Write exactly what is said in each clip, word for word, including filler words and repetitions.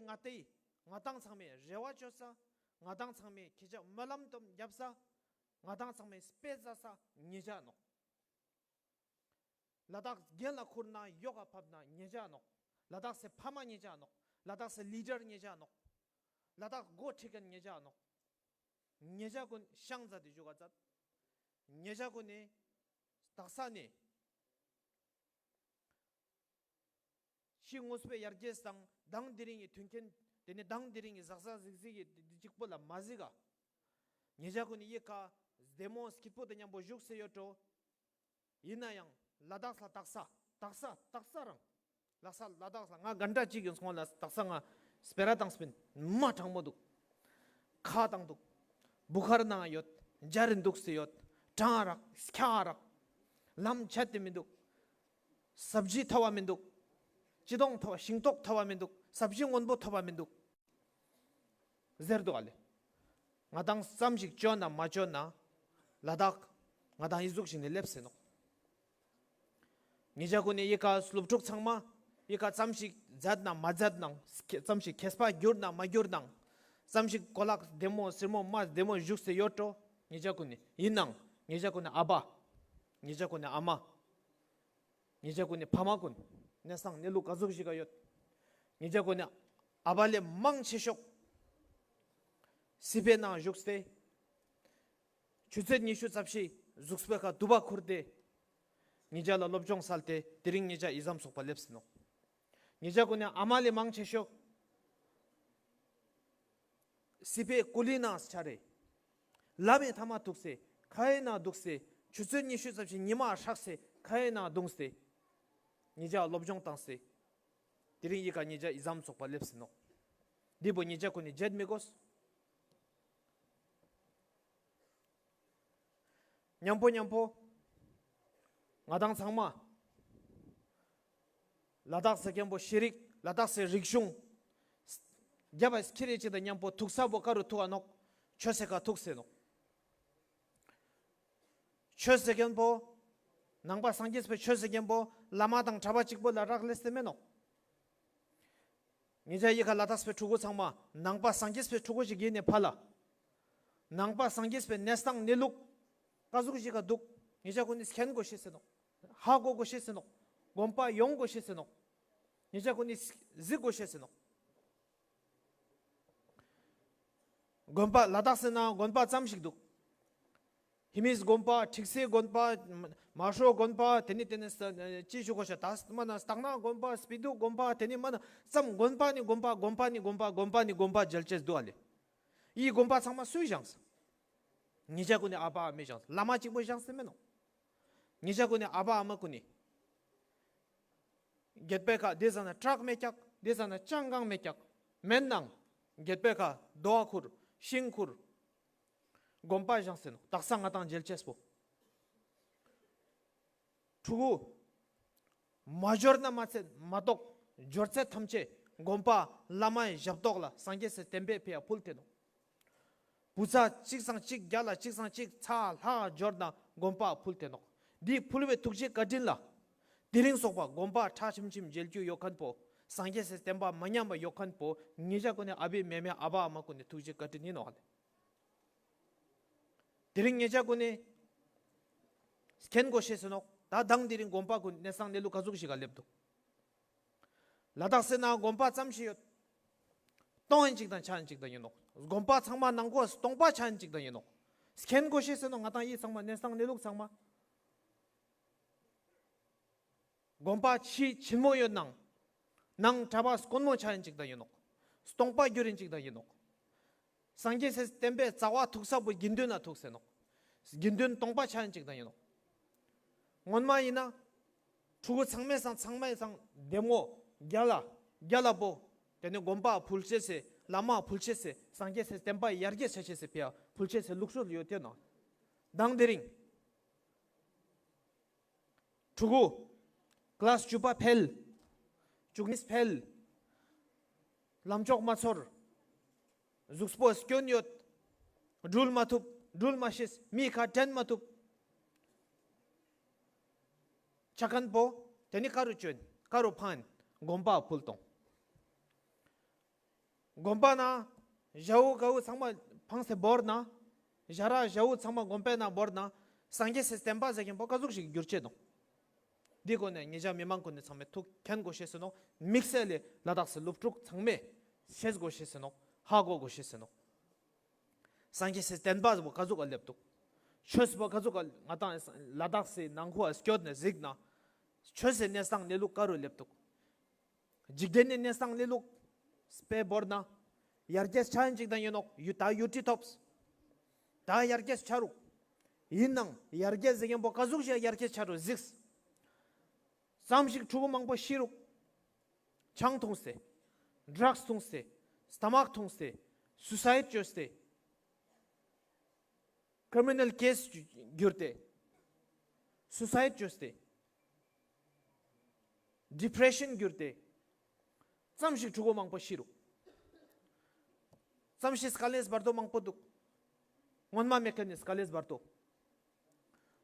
ང་ཏེ་ང་དང་ཚང་མའི་རེ་བ་ཅོ་ས། ང་དང་ཚང་མའི་ཁྱེད་ཅག་སྨོན་ལམ་དུམ་རྒྱབ་ས། ང་དང་ཚང་མའི་དཔེ་ཟ་ས་ཉེ་ཆ་ནོག། ལ་དྭགས་རྒྱལ་ལ་ཁུར་ན་ཡོག་ག་ཕབ་ན་ཉེ་ཆ་ནོག། ལ་དྭགས་སི་ཕ་མ་ཉེ་ཆ་ནོག། ལ་དྭགས་སི་ལི་ཌར་ཉེ་ཆ་ནོག། ལ་དྭགས་འགོ་ཁྲིད་ཁན་ཉེ་ཆ་ནོག། ཉེ་ཆ་གུན་ཤང་ཛད་དེ་ཞུགས་ས་ཛད། ཉེ་ཆ་གུན་ནི་དག་ས་ནེ་ཤི་ངོས་པོའི་ཡར་རྒྱས་དང་དང་དེ་རིང་གི་མཐུན་རྐྱེན་དེ་ནེ་དང་དེ་རིང་གི་ཟག་ཟག་ཟིག་ཟིག་གི་དེ་ཅིག་པོ་ལ་མ་ཟིག་ག། ཉེ་ཆ་གུན་ནི་ཡི་ག་བདེ་མོ་སྐྱིད་པོ་དང་ཉམ་པོ་ཞུགས་སེ་ཡོད་འགྲོ། ཨིན་ནའང་ལ་དྭགས་ལ་དག་ས་དག་ས་དག་ས་རང་། ལ་ས་ལ་དྭགས་ལ་ང་གན་ཊ་ཅིག་ཡོང་སོང་ལ་དག་ས་ང་སྤེ་ར་ཏང་སྤིན་མ་དྲང་མོ་དུག། ཁ་ཏང་དུག། བུ་ཁར་ནང་ཡོད། འཇར་རིན་དུག་སེ་ཡོད། གྲང་རག་སྐྱ་རག། ལམ་ཆད་དེ་མི་དུག། སབ་ཇི་ཐོབ་པ་མི་དུག། ཅི་དོང་ཐོབ་པ་ཤིང་ཏོག་ཐོབ་པ་མི་དུག། སབ་ཇི་སྔོན་པོ་ཐོབ་པ་མི་དུག། ཟེར་དུག་ཨ་ལེ། ང་དང་ཙམ་ཞིག་ཅོ་ན་མ་ཅོ་ན་ལ་དྭགས་ང་དང་ཨི་ཟུག་ཞིག་ནེ་ལེབས་སེ་ནོག། ཉེ་ཆ་གུན་ནི་ཡི་ག་སློབ་ཕྲུག་ཚང་མ་ཡི་ག་ཙམ་ཞིག་ཛད་ན་མ་ཛད་ནང་ཙམ་ཞིག་ཁྱེད་པ་གྱུར་ན་མ་གྱུར་ནང་ཙམ་ཞིག་གོ་ལག་བདེ་མོ་སེར་མོ་མ་བདེ་མོ་ཞུགས་སེ་ཡོད་འགྲོ། ཉེ་ཆ་གུན་ནི་ཨིན་ནའང་ཉེ་ཆ་གུན་ནི་ཨ་བ། ཉེ་ཆ་གུན་ནི་ཨ་མ། ཉེ་ཆ་གུན་ནི་ཕ་མ་གུན་ནི་སང་ནི་ལུག་ག་ཟུག་ཞིག་ག་ཡོད། ཉེ་ཆ་གུན་ནི་ཨ་བ་ལེ་མང་ཆེ་ཤོག་སི་པའི་ནང་ཞུགས་ཏེ། ཆུ་ཚོད་ཉི་ཤུ་རྩ་བཞི་ཟུགས་པོའི་ཁ་དུ་བ་ཁུར་ཏེ། ཉེ་ཆ་ལ་སློབ་སྦྱོང་སལ་ཏེ་དེ་རིང་ཉེ་ཆ་ཨི་ཙམ་ཙོགས་པ་ལེབས་སེ་ནོག། ཉེ་ཆ་གུན་ནི་ཨ་མ་ལེ་མང་ཆེ་ཤོག་སི་པའི་ཀུ་ལི་ནང་ཆ་རེ། ལ་མེ་ཐ་མ་ཐུག་སེ་ཁའི་ནང་དུག་སེ་ཆུ་ཚོད་ཉི་ཤུ་རྩ་བཞི་ཉི་མ་ཧྲག་སེ་ཁའི་ནང་དུག་སེ། ཉེ་ཆ་སློབ་སྦྱོང་ཏང་སེ། དེ་རིང་ཡི་ག་ཉེ་ཆ་ཨི་ཙམ་ཙོགས་པ་ལེབས་སེ་ནོག། དེ་བོ་ཉེ་ཆ་གུན་ནི་ཇད་མི་གོས། ཉམ་པོ་ཉམ་པོ་ང་དང་ཚང་མ་ལ་དྭགས་སི་ཁན་པོ་ཤེས་རིག་ལ་དྭགས་སི་རིག་གཞུང་རྒྱབ་པ་སྐྱིད་རེ་ཅིག་དང་ཉམ་པོ་ཐུག་ས་བོ་ཀ་རུ་ཐུག་ག་ནོག། ཆོས་སི་ཀ་ཐུག་སེ་ནོག། ཆོས་སི་ཁན་པོ་ནང་པ་སངས་རྒྱས་པའི་ཆོས་སི་ཁན་པོ་བླ་མ་དང་གྲྭ་པ་ཅིག་པོ་ལ་རག་ལས་ཏེ་མེ་ནོག། ཉེ་ཆ་ཡི་ག་ལ་དྭགས་པའི་ཕྲུ་གུ་ཚང་མ་ནང་པ་སངས་རྒྱས་པའི་ཕྲུ་གུ་ཞིག་ཨིན་ནེ་ཕ་ལ། ནང་པ་སངས་རྒྱས་པའི་གནས་སྟངས་གནས་ལུགས་ཀ་ཟུག་ཞིག་ག་དུག། ཉེ་ཆ་གུན་ནི་མཁྱེན་གོས་ཤེས་སེ་ནོག། ཧ་གོ་གོས་ཤེས་སེ་ནོག། གོམ་པ་ཡོང་གོས་ཤེས་སེ་ནོག། ཉེ་ཆ་གུན་ནི་གཟིགས་གོས་ཤེས་སེ་ནོག། དགོན་པ་ལ་དྭགས་སི་ནང་དགོན་པ་ཙམ་ཞིག་དུག། ཧེ་མིས་དགོན་པ་ཁྲིག་སེ་དགོན་པ་མ་ཧྲོ་དགོན་པ་དེ་ནི་དེ་ནི་ཅི་ཞུ་གོས་ཤ་ད་མ་ན་སྟག་ན་དགོན་པ་སྤི་དུ་དགོན་པ་དེ་ནི་མ་ན་ཙམ་དགོན་པ་ནི་དགོན་པ་དགོན་པ་ནི་དགོན་པ་དགོན་པ་ནི་དགོན་པ་མཇལ་ཅེས་དུག་ཨ་ལེ། འི་དགོན་པ་ཚང་མ་སུའི་བཞེངས། ཉེ་ཆ་གུན་ནི་ཨ་བ་ཨ་མའི་བཞེངས། བླ་མ་ཅིག་པོ་བཞེངས་སེ་མེ་ནོག། ཉེ་ཆ་གུན་ནི་ཨ་བ་ཨ་མ་གུན་ནི་གྱད་པའི་ཁ་དེ་ཟ་ན་ཀྲག་མེ་ཀྱག། དེ་ཟ་ན་ཅང་གང་མེ་ཀྱག། མེན་ནང་གྱད་པའི་ཁ་རྡོ་ཁུར་ཤིང་ཁུར་དགོན་པ་བཞེངས་སེ་ནོག། དག་ས་ང་དང་མཇལ་ཅེས་པོ། ཕྲུ་གུ་མ་འབྱོར་ན་མ་ཚད་མ་གཏོགས་འབྱོར་ཚད་ཐམས་ཅད་དགོན་པ་བླ་མའི་ཞབས་ཏོག་ལ་སངས་རྒྱས་སི་བསྟན་པའི་ཕི་ཡ་ཕུལ་ཏེ་ནོག། བུ་ཚ་གཅིག་སང་གཅིག་རྒྱ་ལ་གཅིག་སང་གཅིག་ཚ་ལྷག་འབྱོར་ན་དགོན་པ་ཕུལ་ཏེ་ནོག། འི་ཕུལ་བའི་ཐུགས་རྗེ་བཀའ་དྲིན་ལ་དེ་རིང་སོག་པ་དགོན་པ་ཁྲ་ཆིམ་ཆིམ་མཇལ་རྒྱུ་ཡོད་ཁན་པོ་སངས་རྒྱས་སི་བསྟན་པ་མ་ཉམས་པ་ཡོད་ཁན་པོ་ཉེ་ཆ་གུན་ནི་ཨ་བི་མེ་མེ་ཨ་བ་ཨ་མ་གུན་ནི་ཐུགས་རྗེ་བཀའ་དྲིན་ཨིན་ནོག་ཨ་ལེ། དེ་རིང་ཉེ་ཆ་གུན་ནི་མཁྱེན་གོས་ཤེས་སེ་ནོག། ད་དང་དེ་རིང་དགོན་པ་གུན་གནས་སྟངས་གནས་ལུགས་ཀ་ཟུག་ཞིག་ག་ལེབས་དུག། ལ་དྭགས་སི་ནང་དགོན་པ་ཙམ་ཞིག་ཡོད། སྟོང་ཨིན་ཅིག་དང་ཆ་ཨིན་ཅིག་དང་ཨིན་ནོག། དགོན་པ་ཚང་མ་ནང་ཁོ་སྟོང་པ་ཆ་ཨིན་ཅིག་དང་ཨིན་ནོག། མཁྱེན་གོས་ཤེས་སེ་ནོག། ང་དང་འི་ཚང་མ་གནས་སྟངས་གནས་ལུགས་ཚང་མ། དགོན་པ་ཆེ་ཆེན་མོ་ཡོད་ནང་ནང་གྲྭ་པ་དཀོན་མོ་ཆ་ཨིན་ཅིག་དང་ཨིན་ནོག། སྟོང་པ་གྱུར་ཨིན་ཅིག་དང་ཨིན་ནོག། སངས་རྒྱས་སི་བསྟན་པའི་རྩ་བ་ཐུག་ས་བོ་དགེ་འདུན་ན་ཐུག་སེ་ནོག། དགེ་འདུན་སྟོང་པ་ཆ་ཨིན་ཅིག་དང་ཨིན་ནོག། སྔོན་མ་ཨིན་ན་ཕྲུ་གུ་ཚང་མའི་སང་ཚང་མའི་སང་བདེ་མོ་རྒྱ་ལ་རྒྱ་ལ་པོ་དེ་ནི་དགོན་པ་ཕུལ་ཅེས་སེ་བླ་མ་ཕུལ་ཅེས་སེ་སངས་རྒྱས་སི་བསྟན་པ་ཡར་རྒྱས་ཆ་ཅེས་སེ་ཕི་ཡ་ཕུལ་ཅེས་སེ་ལུགས་སྲོལ་ཡོད་དེ་ནོག། དང་དེ་རིང་ཕྲུ་གུ་ཀླཱས་བཅུ་པ་ཕེལ། བཅུ་གཉིས་ཕེལ། ལམ་ཕྱོགས་མ་ཚོར། གཟུགས་པོ་སྐྱོན་ཡོད། འགྲུལ་མ་ཐུབ། འགྲུལ་མ་ཤེས། མི་ཁ་དྲན་མ་ཐུབ། ཆ་ཁན་པོ་དེ་ནི་ཀ་རུ་ཅོན་ཀ་རུ་ཕན་དགོན་པ་ཕུལ་ཏོང་། དགོན་པ་ན་ཞ་བོ་ཀ་བོ་ཚང་མ་ཕངས་ཏེ་བོར་ན། ཞ་ར་ཞ་བོ་ཚང་མ་དགོན་པའི་ནང་བོར་ན། སངས་རྒྱས་སི་བསྟན་པ་ཟེར་མཁན་པོ་ཀ་ཟུག་ཞིག་འགྱུར་ཅེས་ནོག། འདི་གུན་ནི་ཉེ་ཞ་མི་མང་གུན་ནི་ཚང་མས་ཐུགས་མཁྱེན་དགོས་ཤེས་སི་ནོག། དམིགས་བསལ་ལས་ལ་དྭགས་སི་སློབ་ཕྲུག་ཚང་མས་ཤེས་དགོས་ཤེས་སི་ནོག། ཧ་གོ་དགོས་ཤེས་སི་ནོག། སངས་རྒྱས་སི་བསྟན་པ་ཟེར་བོ་ཀ་ཟུག་ག་སླེབས་འདུག། ཆོས་པོ་ཀ་ཟུག་ག་ང་དང་ལ་དྭགས་སི་ནང་ཁུལ་སྐྱོད་ནས་གཟིགས་ན། ཆོས་སི་གནས་སྟངས་གནས་ལུགས་ཀ་རུ་སླེབས་འདུག། འཇིག་རྟེན་ནི་གནས་སྟངས་གནས་ལུགས་དཔེ་བོར་ན། ཡར་རྒྱས་ཆ་ཡིན་ཅིག་དང་ཡིན་ནོག། ཡུ་ད་ཡུ་ཊི་ཐོབས། ད་ཡར་རྒྱས་ཆ་རུག། ཡིན་ནང་ཡར་རྒྱས་ཟེར་མཁན་པོ་ཀ་ཟུག་ཞིག་ཡར་རྒྱས་ཆ་རུག་གཟིགས། ཙམ་ཞིག་ཕྲུ་གུ་མང་པོ་ཤི་རུག། ཆང་འཐུངས་ཏེ། ཌྲགས་འཐུངས་ཏེ། སྟ་མག་འཐུངས་ཏེ། སུ་སའིཌ་བཅོས་ཏེ། ཀྲི་མི་ནལ་ཀེས་གྱུར་ཏེ། སུ་སའིཌ་བཅོས་ཏེ། ཌི་པྲེ་ཤན་གྱུར་ཏེ། ཙམ་ཞིག་ཕྲུ་གུ་མང་པོ་ཤི་རུག། ཙམ་ཞིག་དཀའ་ལས་བར་དོ་མང་པོ་འདུག། སྔོན་མ་མེད་མཁན་ནི་དཀའ་ལས་བར་དོ།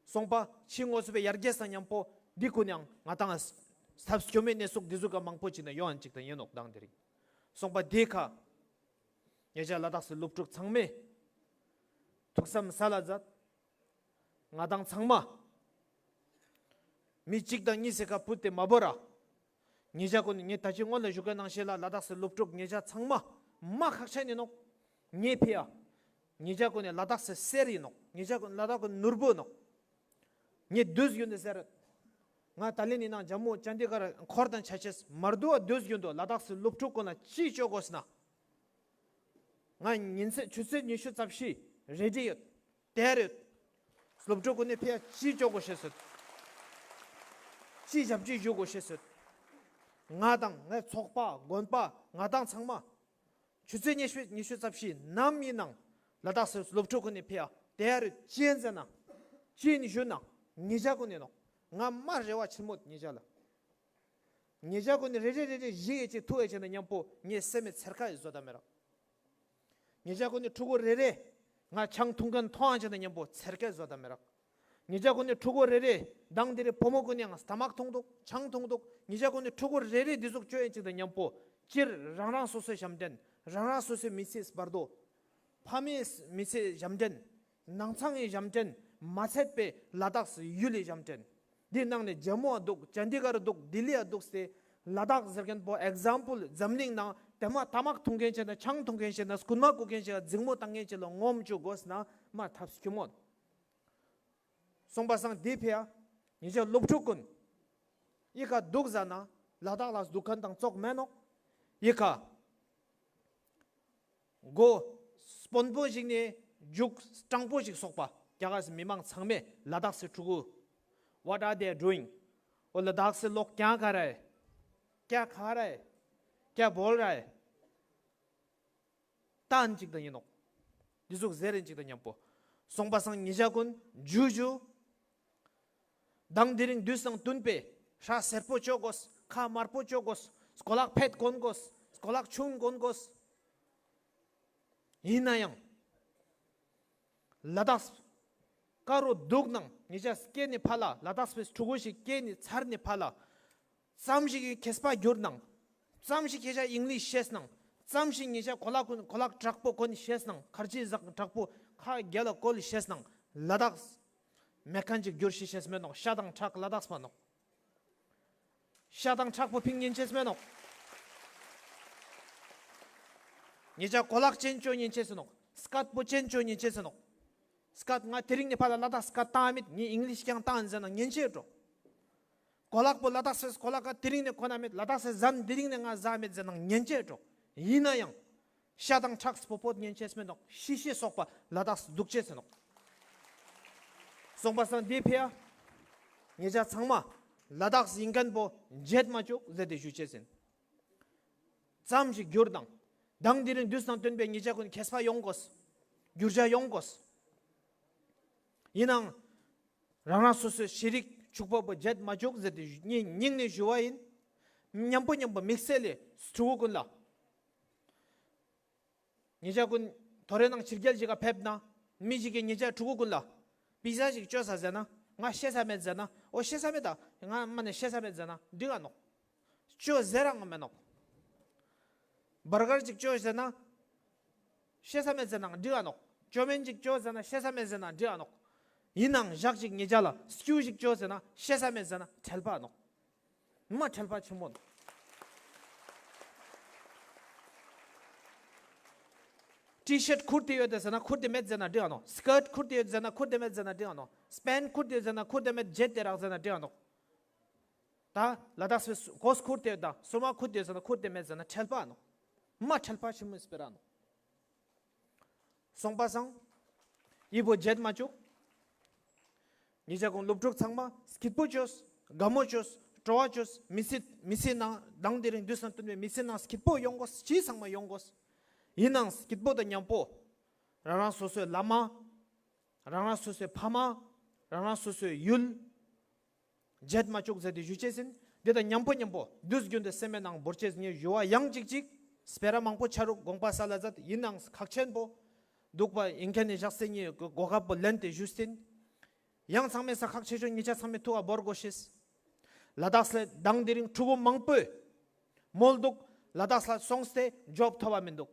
སོང་པ་ཕྱི་དངོས་སུ་བའི་ཡར་རྒྱས་དང་མཉམ་པོ་འདི་གུན་ཡང་ང་དང་ཐབས་སྐྱོ་མེད་གནས་ཚུལ་འདི་ཟུག་ག་མང་པོ་ཅིག་ན་ཡོང་ཡིན་ཅིག་དང་ཡིན་ནོག་དང་དེ་རིང་། སོང་པ་དེ་ཁ་ཉེ་ཞ་ལ་དྭགས་སི་སློབ་ཕྲུག་ཚང་མས་ཐུགས་བསམ་སལ་ལ་མཛད། ང་དང་ཚང་མ་མི་གཅིག་དང་གཉིས་སི་ཁ་བུད་དེ་མ་བོར་ར། ཉེ་ཞ་གུན་ངས་ད་ཅི་སྔོན་ལ་ཞུ་མཁན་ནང་བཞིན་ལ་ལ་དྭགས་སི་སློབ་ཕྲུག་ཉེ་ཞ་ཚང་མ་མ་ཁག་ཆེན་ཡིན་ནོག། ངའི་ཕི་ཡ། ཉེ་ཞ་གུན་ནི་ལ་དྭགས་སི་གསེར་ཡིན་ནོག། ཉེ་ཞ་གུན་ལ་དྭགས་གུན་ནོར་བུ་ཡིན་ནོག། ངས་དུས་རྒྱུན་དུ་ཟེར། ང་ད་ལན་ཡིན་ན་ཇམ་མུ་ཅན་དི་གར་འཁོར་དང་ཆ་ཅེས་མར་དུ་བ་དུས་རྒྱུན་དུ་ལ་དྭགས་སི་སློབ་ཕྲུག་གུན་ལ་ཅི་བཅོ་དགོས་ན། ང་ཉིན་ཚེ་ཆུ་ཚོད་ཉི་ཤུ་རྩ་བཞི་རེ་ཌི་ཡོད། དེར་ཡོད། སློབ་ཕྲུག་གུན་ནི་ཕི་ཡ་ཅི་བཅོ་དགོས་ཤེས་སོད། ཅི་ཞབས་ཕྱི་ཞུ་དགོས་ཤེས་སོད། ང་དང་ངའི་ཚོགས་པ་དགོན་པ་ང་དང་ཚང་མ། ཆུ་ཚོད་ཉི་ཤུ་ཉི་ཤུ་རྩ་བཞི་ནམ་ཡིན་ནང་ལ་དྭགས་སི་སློབ་ཕྲུག་གུན་ནི་ཕི་ཡ་དེར་ཡོད་ཅི་ཡིན་ཟེར་ན། ཅི་ཡིན་ཞུ་ན་ཉེ་ཞ་གུན་ནི་ནོག། ང་མ་རེ་བ་ཆེན་མོ་ཉེ་ཞ་ལ། ཉེ་ཞ་གུན་ནི་རེ་རེ་རེ་རེ་ཞིག་ཡེ་ཅིག་ཐུག་ཡེ་ཅིག་ན་མཉམ་པོ་ངའི་སེམས་མི་ཚེར་ཁ་ཡི་བཟོ་ད་མེད་རག། ཉེ་ཞ་གུན་ནི་ཕྲུ་གུ་རེ་རེ་ང་ཆང་འཐུང་མཁན་མཐོང་ཡེ་ཅིག་ན་མཉམ་པོ་ཚེར་ཁ་ཡི་བཟོ་ད་མེད་རག། ཉེ་ཞ་གུན་ནི་ཕྲུ་གུ་རེ་རེ་དང་དེ་རིང་བུ་མོ་གུན་ནི་ཡང་སྟ་མག་འཐུང་འདུག། ཆང་འཐུང་འདུག། ཉེ་ཞ་གུན་ནི་ཕྲུ་གུ་རེ་རེ་འདི་ཟུག་བཅོ་ཡེ་ཅིག་ན་མཉམ་པོ་སྤྱིར་རང་རང་སོ་སོའི་ཞབས་འདྲེན། རང་རང་སོ་སོའི་མི་ཚེའི་བར་དོ། ཕ་མའི་མི་ཚེའི་ཞབས་འདྲེན། ནང་ཚང་གི་ཞབས་འདྲེན། མ་ཚད་པའི་ལ་དྭགས་སི་ཡུལ་ལི་ཞབས་འདྲེན། འདི་ནང་ནས་ཇམ་མུ་འདུག། ཅན་དི་གར་འདུག། ལྡི་ལི་ཡ་འདུག་སྟེ། ལ་དྭགས་ཟེར་མཁན་པོ་ཨིག་ཛམ་པལ་འཛམ་གླིང་ནང་དེ་མ་སྟ་མག་འཐུང་མཁན་ཅིག་ན་ཆང་འཐུང་མཁན་ཅིག་ན་རྐུན་མ་རྐུ་མཁན་ཅིག་ལ་འཛིང་མོ་བཏང་མཁན་ཅིག་ལ་ངོམ་བཅུག་དགོས་ན་མ་ཐབས་སྐྱོ་མོ། སོང་པ་སང་དེ་ཕི་ཡ་ཉེ་ཞ་སློབ་ཕྲུག་གུན་ཡི་ཁ་འདུག་ཟ་ན་ལ་དྭགས་ལ་འདུག་མཁན་དང་ཙོགས་མེད་ནོག། ཡི་ཁ་མགོ་སྤོན་པོ་ཞིག་ནས་མཇུག་སྤྲང་པོ་ཞིག་སོགས་པ་རྒྱ་གར་སི་མི་མང་ཚང་མས་ལ་དྭགས་སི་ཕྲུ་གུ། What are they doing? འོ་ལ་དྭགས་སི་ལོག་ཀྱང་ག་རེ། ཀྱ་ག་རེ། ཀྱ་བོལ་རེ། ཏན་ཅིག་དང་ཡིན་ནོག། འདི་ཟུག་ཟེར་རིན་ཅིག་དང་མཉམ་པོ། སོང་པ་སང་ཉེ་ཞ་གུན་ཇུ་ཇུ། དང་དེ་རིང་དུས་དང་བསྟུན་པའི་ཧྲ་སེར་པོ་བཅོ་དགོས། ཁ་དམར་པོ་བཅོ་དགོས། སྐོ་ལག་ཕེད་གོན་དགོས། སྐོ་ལག་ཆུང་གོན་དགོས། ཡིན་ན་ཡང་། ལ་དྭགས་ཀ་རུ་འདུག་ནང་ཉེ་ཞ་སྐྱེས་ནི་ཕ་ལ་ལ་དྭགས་པའི་ཕྲུ་གུ་ཞིག་སྐྱེས་ནི་ཚར་ནི་ཕ་ལ། ཙམ་ཞིག་གི་མཁས་པ་གྱུར་ནང་། ཙམ་ཞིག་ཁྱེད་ཅག་ཨིང་ལིཤ་ཤེས་ནང་། ཙམ་ཞིག་ཉེ་ཞ་གོ་ལག་གུན་གོ་ལག་དྲག་པོ་གོན་ཤེས་ནང་། ཁར་ཇི་ཟག་དྲག་པོ་ཁ་རྒྱལ་ལ་བཀོལ་ཤེས་ནང་། ལ་དྭགས་མེད་མཁན་ཅིག་གྱུར་ཤེས་ཤེས་མེད་ནོག། ཤ་དང་ཁྲག་ལ་དྭགས་པ་ནོག། ཤ་དང་ཁྲག་པོ་ཕིང་ཉན་ཅེས་མེད་ནོག། ཉེ་ཞ་གོ་ལག་ཅན་བཅོ་ཉན་ཅེས་ནོག། སྐད་པོ་ཅན་བཅོ་ཉན་ཅེས་ནོག། སྐད་ང་དེ་རིང་ནས་ཕར་ལ་ལ་དྭགས་སྐད་བཏང་མེད། ངས་ཨིང་ལིཤ་རྐྱང་བཏང་ཟེར་ན་ཉན་ཅེས་འགྲོ། གོ་ལག་པོ་ལ་དྭགས་སི་གོ་ལག་ག་དེ་རིང་ནས་གོན་ན་མེད། ལ་དྭགས་སི་ཟན་དེ་རིང་ནས་ང་ཟ་མེད་ཟེར་ན་ཉན་ཅེས་འགྲོ། ཡིན་ན་ཡང་ཤ་དང་ཁྲག་སྤོ་བོ་ཉན་ཅེས་མེད་ནོག། ཤི་ཤི་སོགས་པ་ལ་དྭགས་སི་འདུག་ཅེས་ཟེར་ནོག། སོང་པ་སང་དེ་ཕི་ཡ་ཉེ་ཞ་ཚང་མ་ལ་དྭགས་སི་ཡིན་མཁན་པོ་བརྗེད་མ་བཅུག་ཟེར་ཏེ་ཞུ་ཅེས་ཡིན། ཙམ་ཞིག་གྱུར་དང་། དང་དེ་རིང་དུས་དང་བསྟུན་པའི་ཉེ་ཞ་གུན་མཁས་པ་ཡོང་དགོས། འགྱུར་བ་ཡོང་དགོས། ཡིན་ནའང་རང་རང་སོ་སོའི་ཤེས་རིག་ཕྱུག་པོ་བོ་བརྗེད་མ་བཅུག་ཟེར་ཏེ་ངས་སྙིང་ནས་ཞུ་བ་ཡིན། མཉམ་པོ་མཉམ་པོ་དམིགས་བསལ་ལས་ཕྲུ་གུ་གུན་ལ། ཉེ་ཞ་གུན་ཐོ་རེ་ནང་ཕྱི་རྒྱལ་ཞིག་ག་ཕེབས་ན་མི་ཞིག་གི་ཉེ་ཞ་ཕྲུ་གུ་གུན་ལ་པི་ཛ་ཞིག་བཅོས་ས་ཟེར་ན་ང་ཤེས་ས་མེད་ཟེར་ན། འོ་ཤེས་ས་མེད་ད། ང་མ་ནས་ཤེས་ས་མེད་ཟེར་ན་འགྲིག་ག་ནོག། བཅོས་ཟེར་རང་མེད་ནོག། བར་གར་ཅིག་ཅོས་ཟེར་ན་ཤེས་ས་མེད་ཟེར་ན་འགྲིག་ག་ནོག། ཅོ་མེན་ཅིག་ཅོས་ཟེར་ན་ཤེས་ས་མེད་ཟེར་ན་འགྲིག་ག་ནོག། ཡིན་ནའང་ཞག་ཅིག་ཉེ་ཆ་ལ་སྐྱུ་ཞིག་ཅོས་ཟེར་ན་ཤེས་ས་མེད་ཟེར་ན་ཁྲེལ་པ་ནོག། མ་ཁྲེལ་པ་ཆེན་པོ་ནོག། ཊི་ཤརཊ་ཁུར་ཏེ་ཡོད་དེ་ཟེར་ན་ཁུར་ཏེ་མེད་ཟེར་ན་འགྲིག་ག་ནོག། སྐརཊ་ཁུར་ཏེ་ཡོད་ཟེར་ན་ཁུར་ཏེ་མེད་ཟེར་ན་འགྲིག་ག་ནོག། སྤེན་ཁུར་ཏེ་ཡོད་ཟེར་ན་ཁུར་ཏེ་མེད་བརྗེད་དེ་རག་ཟེར་ན་འགྲིག་ག་ནོག། ད་ལ་དྭགས་པའི་གོས་ཁུར་ཏེ་ཡོད་དང་སོ་མ་ཁུར་ཏེ་ཡོད་ཟེར་ན་ཁུར་ཏེ་མེད་ཟེར་ན་ཁྲེལ་པ་ནོག། མ་ཁྲེལ་པ་ཆེན་མོ་སྤེ་ར་ནོག། སོང་པ་སང་འི་བོ་བརྗེད་མ་བཅུག། ཉེ་ཆ་གུན་སློབ་ཕྲུག་ཚང་མ་སྐྱིད་པོ་ཅོས། དགའ་མོ་ཅོས། སྤྲོ་བ་ཅོས། མི་ཚེ་མི་ཚེ་ནང་དང་དེ་རིང་དུས་སང་བསྟུན་པའི་མི་ཚེ་ནང་སྐྱིད་པོ་ཡོང་དགོས། ཅི་ཚང་མ་ཡོང་དགོས། ཡིན་ནའང་སྐྱིད་པོ་དང་མཉམ་པོ་རང་རང་སོ་སོའི་བླ་མ། རང་རང་སོ་སོའི་ཕ་མ། རང་རང་སོ་སོའི་ཡུལ། བརྗེད་མ་བཅུག་ཟེར་ཏེ་ཞུ་ཅེས་ཡིན། འདི་དང་མཉམ་པོ་མཉམ་པོ་དུས་རྒྱུན་དུ་སེམས་མའི་ནང་བོར་ཅེས་ངས་ཞུ་བ་ཡང་ཅིག་ཅིག་སྤེ་ར་མང་པོ་ཆ་རུག་དགོངས་པ་སལ་ལ་མཛད། ཡིན་ནའང་ཁག་ཆེན་པོ་འདུག་པ་ཡིན་མཁན་ནི་ཞག་སེ་ངས་གོ་སྐབས་པོ་ལེན་ཏེ་ཞུས་ཏེ་ཡིན། ཡང་ཚང་མའི་ས་ཁག་ཆེ་ཆུང་ཉེ་ཆ་ཚང་མའི་ཐུགས་ལ་བོར་དགོས་ཤེས། ལ་དྭགས་ལ་དང་དེ་རིང་ཕྲུ་གུ་མང་པོས་མོལ་འདུག། ལ་དྭགས་ལ་སོང་སྟེ་ཇོབ་ཐོབ་པ་མི་འདུག།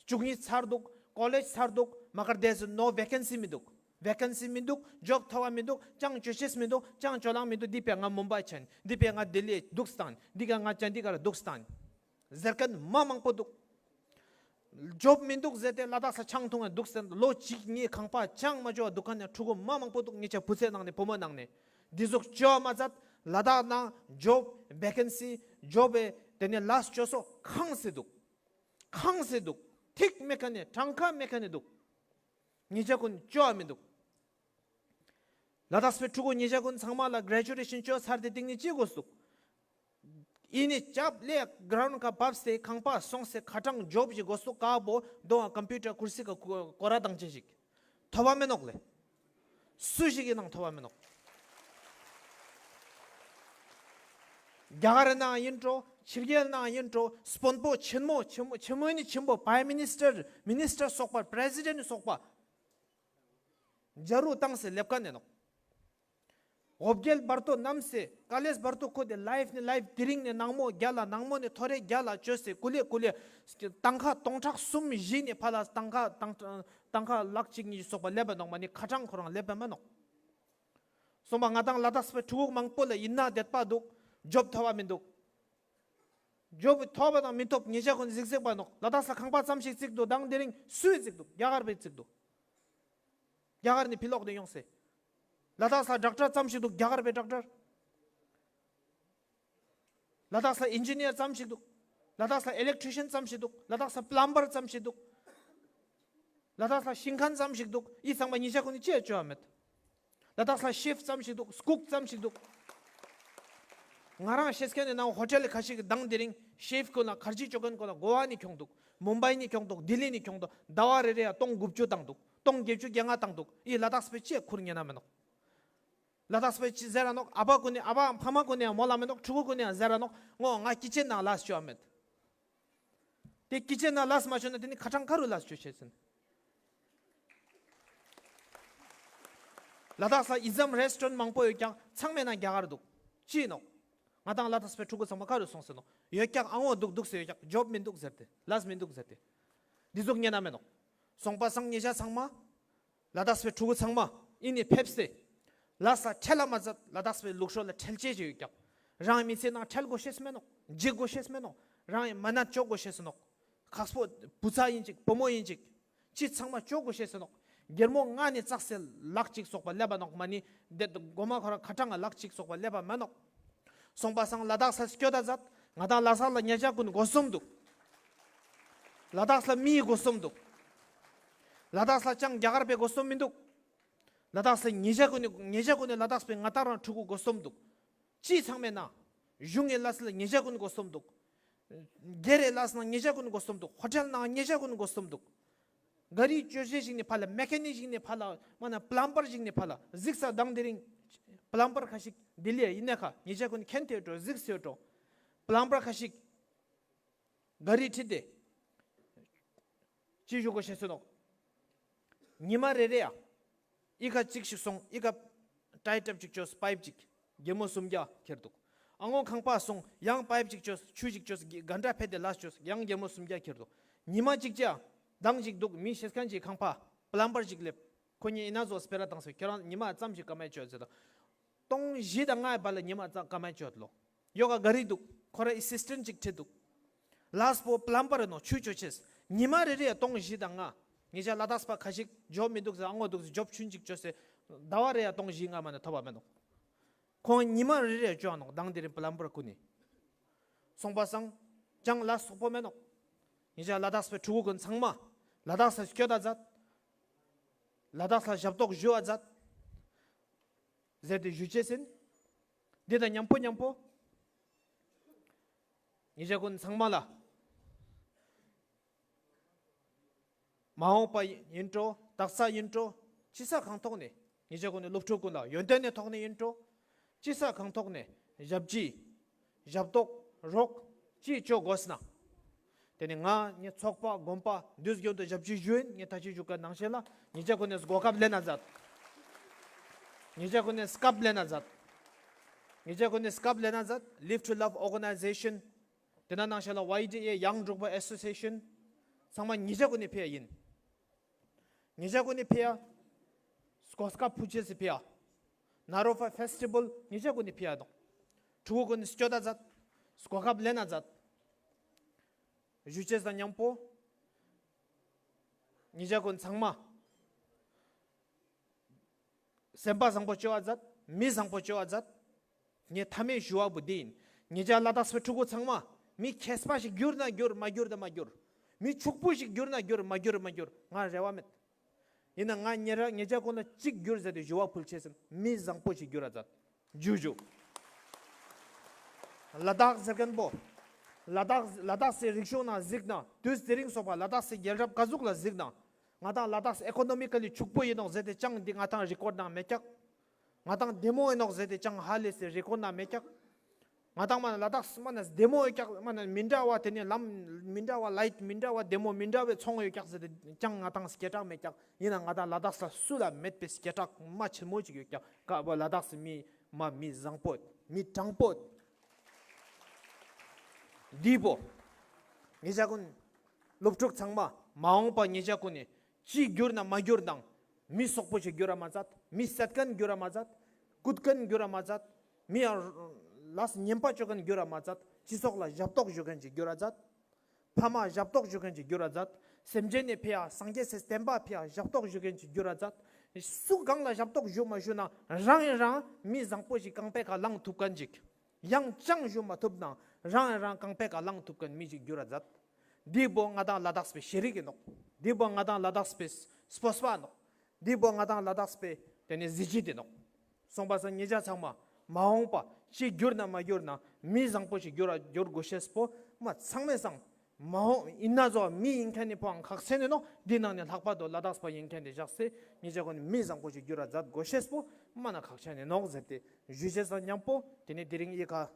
བཅུ་གཉིས་ཚར་འདུག། ཀོ་ལེཇ་ཚར་འདུག། མ་ཀར་there is no vacancy མི་འདུག། ཝེ་ཀན་སི་མི་འདུག། ཇོབ་ཐོབ་པ་མི་འདུག། ཅང་ཅོ་ཅེས་མི་འདུག། ཅང་ཅོ་ལང་མི་འདུག། འདི་པའི་ང་མུམ་བའི་ཆེན། འདི་པའི་ང་ལྡི་ལི་འདུག་སྟན། འདི་ག་ང་ཅན་དི་གར་འདུག་སྟན་ཟེར་མཁན་མ་མང་པོ་འདུག། ཇོབ་མི་འདུག་ཟེར་ཏེ་ལ་དྭགས་ལ་ཆང་འཐུང་ཡ་འདུག་ཟེར། ལོ་གཅིག་གཉིས་ཁང་པ་ཅང་མ་ཅོ་བ་འདུག་མཁན་ཡང་ཕྲུ་གུ་མ་མང་པོ་འདུག། ཉེ་ཆ་བུ་ཚའི་ནང་ནས་བུ་མོའི་ནང་ནས་འདི་ཟུག་ཅོ་བ་མ་ཚད་ལ་དྭགས་ནང་ཇོབ་ཝེ་ཀན་སི་ཇོབ་བི་དེ་ནས་ལས་ཅོ་སོ་ཁང་སེ་འདུག། ཁང་སེ་འདུག། ཐིག་མེད་མཁན་ནི་གྲངས་ཀ་མེད་མཁན་ནི་འདུག། ཉེ་ཆ་གུན་ཅོ་བ་མི་འདུག། ལ་དྭགས་པའི་ཕྲུ་གུ་ཉེ་ཆ་གུན་ཚང་མ་ལ་གྲེ་ཇུ་ཨེ་ཤན་ཅོ་ཚར་ཏེ་སྟིང་ནེ་ཅི་དགོས་འདུག། ཨི་ནི་ཅབ་ལེ་གྲའུན་ཁ་བབས་ཏེ་ཁང་པ་སོང་སྟེ་ཁ་གྲངས་ཇོབ་ཞིག་དགོས་འདུག། ཀ་བོ་དོ་ཀམ་པུ་ཊར་ཁུར་སི་ཀ་ཀོ་ར་དང་ཅན་ཞིག་ཐོབ་པ་མེད་ནོག་ལེ། སུ་ཞིག་གི་ནང་ཐོབ་པ་མེད་ནོག། རྒྱ་གར་ནང་ཡིན་འགྲོ། ཕྱི་རྒྱལ་ནང་ཡིན་འགྲོ། དཔོན་པོ་ཆེན་མོ་ཆེན་མོ་ཆེན་མོ་ནི་ཆེན་པོ་པྲའིམ་མི་ནིས་ཊར་མི་ནིས་ཊར་སོགས་པ་པྲེ་སི་ཌེན་ཊ་སོགས་པ་ཇ་རུ་བཏང་སྟེ་སླེབས་མཁན་ནི་ནོག། འོ་བརྒྱལ་བར་དོ་རྣམས་སེ་དཀའ་ལས་བར་དོ་ཁོ་དེ་ལའིཕ་ནི་ལའིཕ་དེ་རིང་ནེ་ནངས་མོ་རྒྱལ་ལ་ནངས་མོ་ནེ་ཐོ་རེ་རྒྱལ་ལ་བཅོས་ཏེ་ཀུ་ལེ་ཀུ་ལེ་ཏང་ཁ་སྟོང་ཕྲག་གསུམ་བཞི་ནེ་ཕར་ལ་ཏང་ཁ་ཏང་ཏང་ཁ་ལག་གཅིག་གཉིས་སོགས་པ་སླེབས་པ་ནོག་མ་ནི་ཁ་གྲངས་ཁོ་རང་སླེབས་པ་མ་ནོག། སོང་པ་ང་དང་ལ་དྭགས་པའི་ཕྲུ་གུ་མང་པོ་ལ་ཡིན་ན་དད་པ་འདུག། ཇོབ་ཐོབ་པ་མི་འདུག། ཇོབ་ཐོབ་པ་དང་མི་ཐོབ་ཉེ་ཆ་གུན་གཟིགས་གཟིགས་པ་ནོག། ལ་དྭགས་ལ་ཁང་པ་ཙམ་ཞིག་བརྩིགས་འདུག། དང་དེ་རིང་སུའི་བརྩིགས་འདུག། རྒྱ་གར་པའི་བརྩིགས་འདུག། རྒྱ་གར་ནེ་ཕི་ལོག་ནེ་ཡོང་སྟེ། ལ་དྭགས་ལ་ཌོག་ཊར་ཙམ་ཞིག་འདུག། རྒྱ་གར་པའི་ཌོག་ཊར། ལ་དྭགས་ལ་ཨིན་ཇི་ནི་ཡར་ཙམ་ཞིག་འདུག། ལ་དྭགས་ལ་ཨི་ལེག་ཊི་ཤན་ཙམ་ཞིག་འདུག། ལ་དྭགས་ལ་པླམ་བར་ཙམ་ཞིག་འདུག། ལ་དྭགས་ལ་ཤིང་མཁན་ཙམ་ཞིག་འདུག། འི་ཚང་མ་ཉེ་ཆ་གུན་ནི་ཅི་ཡང་ཅོ་བ་མེད། ལ་དྭགས་ལ་ཤེཕ་ཙམ་ཞིག་འདུག། ཀུག་ཙམ་ཞིག་འདུག། ང་རང་ཤེས་མཁན་ནི་ནང་ཧོ་ཊེལ་ཁ་ཤིག་དང་དེ་རིང་ཤེཕ་གུན་ལ་ཁར་ཇི་ཅོ་མཁན་གུན་ལ་གོ་བ་ནེ་ཁྱོང་འདུག། མུམ་བའི་ནེ་ཁྱོང་འདུག། ལྡི་ལི་ནེ་ཁྱོང་འདུག། ཟླ་བ་རེ་རེ་ཡ་སྟོང་དགུ་བཅུ་བཏང་འདུག། སྟོང་བརྒྱད་ཅུ་གྱ་ལྔ་བཏང་འདུག། འི་ལ་དྭགས་པའི་ཅི་ཡང་ཁུར་ཉན་ན་མེད་ནོག། ལ་དྭགས་པའི་ཅི་ཟེར་ར་ནོག། ཨ་བ་གུན་ནི་ཨ་བ་ཕ་མ་གུན་ནི་ཡང་མོལ་ལ་མེད་ནོག། ཕྲུ་གུ་གུན་ནི་ཡང་ཟེར་ར་ནོག། ངོ་ང་ཀི་ཅན་ནང་ལས་ཅོ་བ་མེད། དེ་ཀི་ཅན་ནང་ལས་མ་ཅོས་ན་དེ་ནི་ཁ་གྲངས་ག་རུ་ལས་ཅོ་ཤེས་ཟིན། ལ་དྭགས་ལ་འི་ཙམ་རེས་ཊོ་རན་མང་པོ་ཡོད་ཀྱང་ཚང་མའི་ནང་རྒྱ་གར་འདུག། ཅི་ནོག། ང་དང་ལ་དྭགས་པའི་ཕྲུ་གུ་ཚང་མ་ག་རུ་སོང་སྟེ་ནོག། ཡོད་ཀྱང་ཨ་ངོ་འདུག་འདུག་ཟེར་ཡོད་ཀྱང་ཇོབ་མི་འདུག་ཟེར་ཏེ་ལས་མི་འདུག་ཟེར་ཏེ། འདི་ཟུག་ཉན་ན་མེད་ནོག། སོང་པ་སང་ཉེ་ཆ་ཚང་མ་ལ་དྭགས་པའི་ཕྲུ་གུ་ཚང་མ་འི་ནེ་ཕེབས་ཏེ་ལས་ལ་ཁྲེལ་ལ་མ་ཚད་ལ་དྭགས་པའི་ལུགས་སྲོལ་ལ་ཁྲེལ་ཆེ་ཞིག་ཡོད་ཀྱང་རང་མི་ཚེའི་ནང་ཁྲེལ་དགོས་ཤེས་མེད་ནོག། འཇིགས་དགོས་ཤེས་མེད་ནོག། རང་མ་ནད་ཅོ་དགོས་ཤེས་ནོག། ཁག་པོ་བུ་ཚ་ཡིན་ཅིག་བུ་མོ་ཡིན་ཅིག་ཅི་ཚང་མ་ཅོ་དགོས་ཤེས་ནོག། སྒེར་མོ་ང་ནི་ཙག་སེ་ལག་གཅིག་སོགས་པ་སླེབས་པ་ནོག་མ་ནི་དེ་གོ་མ་ཁོ་རང་ཁ་གྲངས་ལག་གཅིག་སོགས་པ་སླེབས་པ་མ་ནོག། སོང་པ་སང་ལ་དྭགས་ལ་སྐྱོད་ད་ཛད། ང་དང་ལ་དྭགས་ལ་ཉེ་ཆ་གུན་གོ་སོམ་འདུག། ལ་དྭགས་ལ་མིའི་གོ་སོམ་འདུག། ལ་དྭགས་ལ་ཅང་རྒྱ་གར་པའི་གོ་སོམ་མི་འདུག། ལ་དྭགས་ལ་ཉེ་ཆ་གུན་ནི་ཉེ་ཆ་གུན་ནི་ལ་དྭགས་པའི་ང་དང་རང་ཕྲུ་གུ་གོ་སོམ་འདུག། ཅི་ཚང་མའི་ནང་གཞུང་གི་ལས་ལ་ཉེ་ཆ་གུན་གོ་སོམ་འདུག། སྒེར་རི་ལས་ནང་ཉེ་ཆ་གུན་གོ་སོམ་འདུག། ཧོ་ཊེལ་ནང་ཉེ་ཆ་གུན་གོ་སོམ་འདུག། ག་རི་ཅོ་ཅེས་ཞིག་ནེ་ཕར་ལ་མེ་ཀ་ནིག་ཞིག་ནེ་ཕར་ལ་མ་ན་པླམ་བར་ཞིག་ནེ་ཕར་ལ་གཟིགས་ས་དང་དེ་རིང་པླམ་བར་ཁ་ཤིག་ལྡི་ལི་ཡིན་ན་ཁ་ཉེ་ཆ་གུན་མཁྱེན་ཏེ་ཡོད་འགྲོ་གཟིགས་སེ་ཡོད་འགྲོ། པླམ་བར་ཁ་ཤིག་ག་རི་ཁྲིད་དེ་ཅི་ཞུ་དགོས་ཤེས་སོ་ནོག། ཉི་མ་རེ་རེ་ཡ་འི་ཀ་གཅིག་ཞིག་སོང་འི་ཀ་ཊའི་ཊབ་ཅིག་ཅོས་པའིབ་ཅིག་རྒྱལ་མོ་སུམ་བརྒྱ་ཁྱེར་འདུག། ཨ་ངོ་ཁང་པ་སོང་། ཡང་པའིབ་ཅིག་ཅོས། ཆུ་ཅིག་ཅོས། གན་ཏྲ་ཕེད་དེ་ལས་ཅོས། ཡང་རྒྱལ་མོ་སུམ་བརྒྱ་ཁྱེར་དུག། ཉི་མ་ཅིག་ཅིག་མདང་ཅིག་དུག། མི་ཤེས་ཁན་ཅིག་ཁང་པ་པ་ལམ་བར་ཅིག་ལེབས། ཁོ་ཉིས་ཨིན་ན་ཟོ་སྤེ་ར་ཏང་སེ་ཁྱོ་རང་ཉི་མ་ཙམ་ཞིག་ཀ་མེད་ཅོས་ཟེར་དོ། སྟོང་བཞི་དང་ལྔའི་བར་ལ་ཉི་མ་ཙམ་ཀ་མེད་ཅོས་ལོ། ཡོག་ག་ག་རི་དུག། ཁོ་རང་ཨེ་སིས་ཊེན་ཊ་ཅིག་ཁྲིད་དུག། ལས་པོ་པ་ལམ་བར་ནོག། ཆུ་ཅོ་ཅེས། ཉི་མ་རེ་རེ་ཡ་སྟོང་བཞི་དང་ལྔ། ཉེ་ཞ་ལ་དྭགས་པ་ཁ་ཤིག་ཇོབ་མི་དུག་ཟེར། ཨ་ངོ་དུག་ཟེར། ཇོབ་ཆུན་ཅིག་ཅོས་སེ་ཟླ་བ་རེ་ཡ་སྟོང་བཞི་ལྔ་མ་ནེ་ཐོབ་པ་མེད་ནོག། ཁོང་ཉི་མ་རེ་རེ་ཅོ་ནོག། མདང་དེ་རིང་པ་ལམ་བར་ཀུན་ནི། སོང་པ་སང་ཅང་ལ་སོག་པོ་མེད་ནོག། ཉེ་ཞ་ལ་དྭགས་པའི་ཕྲུ་གུ་ཀུན་ཚང་མ་ལ་དྭགས་ལ་སྐྱོད་ད་མཛད། ལ་དྭགས་ལ་ཞབས་ཏོག་ཞུ་བ་མཛད་ཟེར་ཏེ་ཞུ་ཅེས་ཨིན། འདི་དང་ཉམ་པོ་ཉམ་པོ་ཉེ་ཞ་ཀུན་ཚང་མ་ལ་མ་འོངས་པ་ཨིན་འགྲོ། དག་ས་ཨིན་འགྲོ། ཅི་ས་གང་ཐོག་ནེ་ཉེ་ཞ་ཀུན་ནི་སློབ་ཕྲུག་ཀུན་ལ་ཡོན་ཏན་ནི་ཐོག་ནེ་ཨིན་འགྲོ། ཅི་ས་གང་ཐོག་ནེ་ཞབས་ཕྱི་ཞབས་ཏོག་རོགས་ཅི་ཅོ་གོས་ན། དེ་ནེ་ང་ངའི་ཚོགས་པ་དགོན་པ་དུས་རྒྱུན་དུ་ཞབས་ཕྱི་ཞུ་ཨིན། ངའི་ཐ་ཆེ་ཞུ་ཀ་ནང་བཞིན་ལ་ཉེ་ཞ་ཀུན་ནི་གོ་སྐབས་ལེན་ན་མཛད། ཉེ་ཞ་ཀུན་ནི་སྐབས་ལེན་ན་མཛད། ཉེ་ཞ་ཀུན་ནི་སྐབས་ལེན་ན་མཛད། Live to Love Organization། དེ་ན་ནང་བཞིན་ལ་ཝའི་ཌི་ཨེ་ཡང་འབྲུག་པ་ཨེ་སོ་སི་ཨེ་ཤན། ཚང་མ་ཉེ་ཞ་ཀུན་ནི་ཕི་ཡ་ཨིན། ཉེ་ཞ་ཀུན་ནི་ཕི་ཡ། གོ་སྐབས་ཕུལ་ཅེས་སི་ཕི་ཡ། ནཱ་རོ་པ་ཕེས་ཊི་བལ་ཉེ་ཞ་ཀུན་ནི་ཕི་ཡ་དང་། ཕྲུ་གུ་ཀུན་སྐྱོད་ད་མཛད། གོ་སྐབས་ལེན་ན་མཛད། ཞུ་ཅེས་དང་ཉམ་པོ་ཉེ་ཞ་ཀུན་ཚང་མ་སེམས་པ་བཟང་པོ་ཅོ་བ་མཛད། མི་བཟང་པོ་ཅོ་བ་མཛད། ངའི་མཐའ་མའི་ཞུ་བ་བོ་འདི་ཨིན། ཉེ་ཞ་ལ་དྭགས་པའི་ཕྲུ་གུ་ཚང་མ་མི་མཁས་པ་ཞིག་གྱུར་ན་གྱུར། མ་གྱུར་ན་མ་གྱུར། མི་ཕྱུག་པོ་ཞིག་གྱུར་ན་གྱུར། མ་གྱུར་མ་གྱུར། ང་རེ་བ་མེད། ཨིན་ན་ང་ཉེ་ར་ཉེ་ཞ་ཀུན་ལ་ཅིག་གྱུར་ཟེར་ཏེ་ཞུ་བ་ཕུལ་ཅེས་ཨིན། མི་བཟང་པོ་ཞིག་གྱུར་ར་མཛད། ཇུ་ཇུ། ལ་དྭགས་ཟེར་ཁན་པོ། ལ་དྭགས་ལ་དྭགས་སི་རིག་གཞུང་ན་གཟིགས་ན། དུས་དེ་རིང་སོགས་པ་ལ་དྭགས་སི་རྒྱལ་རབས་ཀ་ཟུག་ལ་གཟིགས་ན། ང་དང་ལ་དྭགས་ཨི་ཀོ་ནོ་མི་ཀ་ལི་ཕྱུག་པོ་ཨིན་ནོག་ཟེར་ཏེ་ཅང་འདི་ང་དང་རི་ཀོར་ཌ་ནང་མེད་ཀྱག། ང་དང་བདེ་མོ་ཨིན་ནོག་ཟེར་ཏེ་ཅང་ཧ་ལས་སེ་རི་ཀོར་ཌ་ནང་མེད་ཀྱག། ང་དང་མ་ན་ལ་དྭགས་མ་ན་བདེ་མོ་ཨིན་ཀྱག། མ་ན་མི་འདྲ་བ་དེ་ནེ་ལམ་མི་འདྲ་བ་ལའིཊ་མི་འདྲ་བ་བདེ་མོ་མི་འདྲ་བའི་ཚོང་ཡོད་ཀྱག་ཟེར་ཏེ་ཅང་ང་དང་སྐད་གྲགས་མེད་ཀྱག། ཨིན་ན་ང་དང་ལ་དྭགས་ལ་སུ་ལ་མེད་པའི་སྐད་གྲགས་མ་ཆེན་མོ་ཅིག་ཡོད་ཀྱག། ཀ་བོ་ལ་དྭགས་སི་མི་མ་མི་བཟང་པོ་མི་དྲང་པོ། འདི་བོ་ཉེ་ཞ་ཀུན་སློབ་ཕྲུག་ཚང་མ་མ་འོངས་པ་ཉེ་ཞ་ཀུན་ནི་ཅི་གྱུར་ན་མ་གྱུར་དང་མི་སོག་པོ་ཞིག་གྱུར་ར་མ་མཛད། མི་སད་ཁན་གྱུར་ར་མ་མཛད། རྐུད་ཁན་གྱུར་ར་མ་མཛད། མི་ཡང་ལས་ངན་པ་ཅོ་ཁན་གྱུར་ར་མ་མཛད། སྤྱི་ཚོགས་ལ་ཞབས་ཏོག་ཞུ་ཁན་ཅིག་གྱུར་ར་མཛད། ཕ་མ་ཞབས་ཏོག་ཞུ་ཁན་ཅིག་གྱུར་ར་མཛད། སེམས་ཅན་ནི་ཕི་ཡ་སངས་རྒྱས་སི་བསྟན་པ་ཕི་ཡ་ཞབས་ཏོག་ཞུ་ཁན་ཅིག་གྱུར་ར་མཛད། སུ་གང་ལ་ཞབས་ཏོག་ཞུ་མ་ཞུ་ན་རང་ཡང་རང་མི་བཟང་པོ་ཞིག་རྐང་པའི་ཀ་ལངས་ཐུབ་ཁན་ཅིག། ཡང་ཅང་ཞུ་མ་ཐུབ་ན་རང་ཡང་རང་རྐང་པའི་ཀ་ལངས་ཐུབ་ཁན་མི་ཞིག་གྱུར་ར་མཛད། འདི་བོ་ང་དང་ལ་དྭགས་པའི་ཤེས་རིག་ཨིན་ནོག། འདི་བོ་ང་དང་ལ་དྭགས་པའི་སྤོབས་པ་ཨིན་ནོག། འདི་བོ་ང་དང་ལ་དྭགས་པའི་དེ་ནེ་གཟི་བརྗིད་ཨིན་ནོག། སོང་པ་སང་ཉེ་ཞ་ཚང་མ་མ་འོངས་པ་ཅི་གྱུར་ན་མ་གྱུར་ན་མི་བཟང་པོ་ཞིག་གྱུར་ར་གྱུར་གོས་ཤེས་པོ་མ་ཚང་མའི་སང་མ་འོངས་ཨིན་ན་ཟོ་མི་ཨིན་ཁན་ནི་ཕོའང་ཁག་ཆེན་ཨིན་ནོག། འདི་ནང་ནེ་ལྷག་པར་དུ་ལ་དྭགས་པ་ཨིན་ཁན་ནི་ཞག་སེ་ཉེ་ཞ་ཀུན་ནི་མི་བཟང་པོ་ཞིག་གྱུར་ར་མཛད་གོས་ཤེས་པོ་མ་ན་ཁག་ཆེན་ཨིན་ནོག་ཟེར་ཏེ་ཞུ་ཅེས་དང་ཉམ་པོ་དེ་ནེ་དེ་རིང་ཨི་ཀ་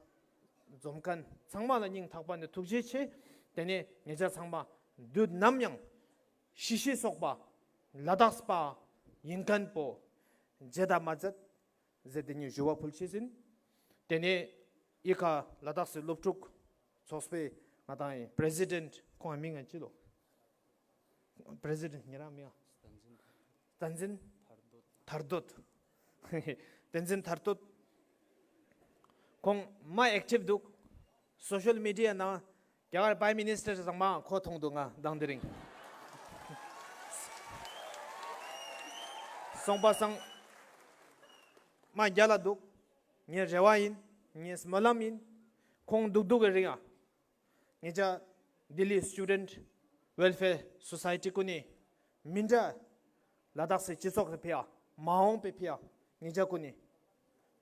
འཛོམས་ཁན་ཚང་མ་ལ་སྙིང་ཐག་པ་ནེ་ཐུགས་རྗེ་ཆེ། དེ་ནེ་ཉེ་ཞ་ཚང་མ་དུས་ནམ་ཡང་ཤི་ཤི་སོག་པ་ལ་དྭགས་པ་ཨིན་ཁན་པོ་བརྗེད་ད་མ་མཛད་ཟེར་ཏེ་ངའི་ཞུ་བ་ཕུལ་ཅེས་ཨིན། དེ་ནེ་ཨི་ཀ་ལ་དྭགས་སི་སློབ་ཕྲུག་ཚོགས་པའི་ང་དང་ཨི་པྲེ་སི་ཌེནཊ་ཁོང་ངི་མིང་ང་ཅི་ལོ། པྲེ་སི་ཌེནཊ་ཉེ་རང་མིང་ང་བསྟན་འཛིན། བསྟན་འཛིན་ཐར་འདོད། བསྟན་འཛིན་ཐར་འདོད། ཁོང་མ་ཨེཀ་ཊིབ་དུག། སོ་ཤལ་མི་ཌི་ཡ་ནང་རྒྱ་གར་པྲེམ་མི་ནིས་ཊར་ཚང་མ་ཁོ་ཐོང་དུག་ང་མདང་དེ་རིང་། སོང་པ་སང་མ་རྒྱལ་ལ་དུག། ངའི་རེ་བ་ཨིན། ངའི་སྨོན་ལམ་ཨིན། ཁོང་དུག་དུག་གི་རིང་ང་ཉེ་ཞ་ལྡི་ལི་སི་ཊུ་ཌེནཊ་ཝེལ་ཕེར་སོ་སའི་ཊི་ཀུན་ནི་མི་འདྲ་ལ་དྭགས་སི་སྤྱི་ཚོགས་སི་ཕི་ཡ་མ་འོངས་པའི་ཕི་ཡ་ཉེ་ཞ་ཀུན་ནི་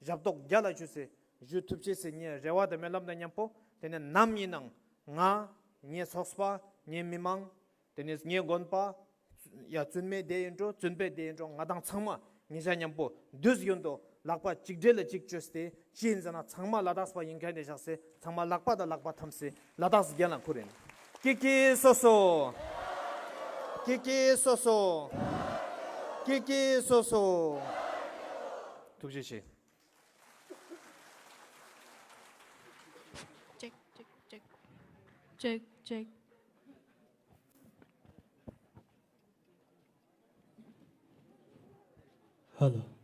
ཞབས་ཏོག་རྒྱལ་ལ་ཞུ་སེ་ཞུ་ཐུབ་ཅེས་སི་ངའི་རེ་བ་དང་སྨོན་ལམ་དང་ཉམ་པོ་དེ་ནེ་ནམ་ཨིན་ནའང་ང་ངའི་ཚོགས་པ་ངའི་མི་མང་དེ་ནེ་ངའི་དགོན་པ་ཡ་བཙུན་མའི་སྡེ་ཨིན་འགྲོ་བཙུན་པའི་སྡེ་ཨིན་འགྲོ་ང་དང་ཚང་མ་ཉེ་ཞ་ཉམ་པོ་དུས་རྒྱུན་དུ་ལག་པ་ཅིག་སྦྲེལ་ལ་ཅིག་ཅོས་ཏེ་ཅི་ཨིན་ཟེར་ན་ཚང་མ་ལ་དྭགས་པ་ཨིན་ཁན་ནི་ཞག་སེ་ཚང་མ་ལག་པ་དང་ལག་པ་འཐམས་སེ་ལ་དྭགས་སི་རྒྱལ་ལ་ཁུར་ཨིན། ཀི་ཀི་སོ་སོ། ཀི་ཀི་སོ་སོ། ཀི་ཀི་སོ་སོ། ཐུགས་རྗེ་ཆེ། ཊེག་ཊེག། ཧ་ལོ།